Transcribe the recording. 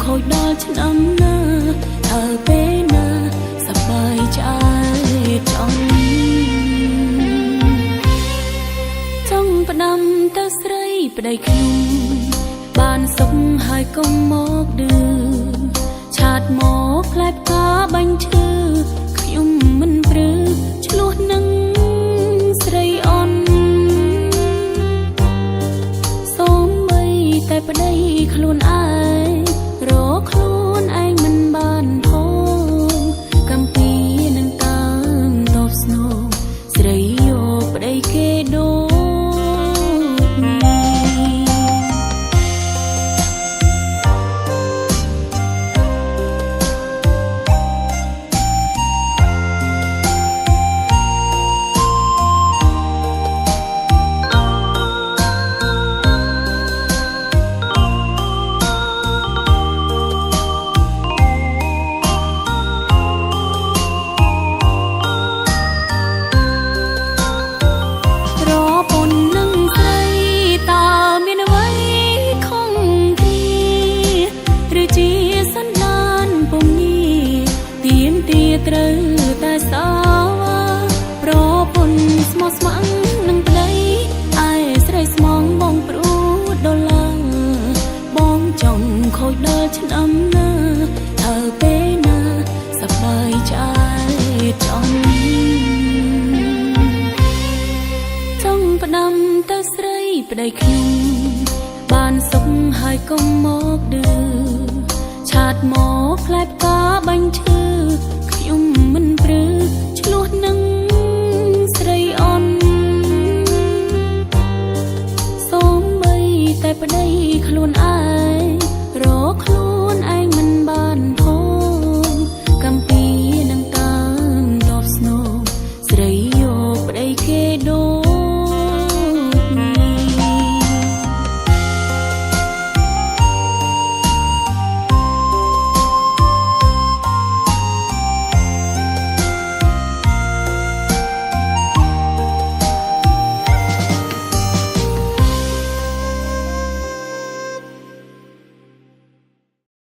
ខូចដល់ឆ្នាំណាតើពេលណាសប្បាយឆ្អែតចង់ចង់ផ្ដាំទៅស្រីប្តីខ្ញុំបានសុខហើយកុំមកឌឺឆាតមកផ្លែផ្កាបាញ់ឈឺខ្ញុំមិនព្រឺឆ្លោះនឹងស្រីអន់សូម្បីតែប្តីខ្លួនឯងរកខ្លួនឯងមិនបានផងកំពីនឹងតាមតបស្នងស្រីយកប្តីគេដូចនេះ ប្រពន្ធនឹងស្រីតើមានអ្វីខុសគ្នាឬជាសន្តានពុំងារទៀមទាត្រូវតែសាវ៉ាប្រពន្ធស្មោះស្ម័គ្រនឹងប្តីឯស្រីស្មងបងព្រួតដុល្លារបងចង់ខូចដល់ឆ្នាំណាតើពេលណាសប្បាយឆ្អែតចង់ ចង់ផ្ដាំទៅស្រីប្តីខ្ញុំបានសុខហើយកុំមកឌឺឆាតមកផ្លែផ្កាបាញ់ឈឺខ្ញុំមិនព្រឺឆ្លោះនឹងស្រីអន់សូម្បីតែប្តីខ្លួន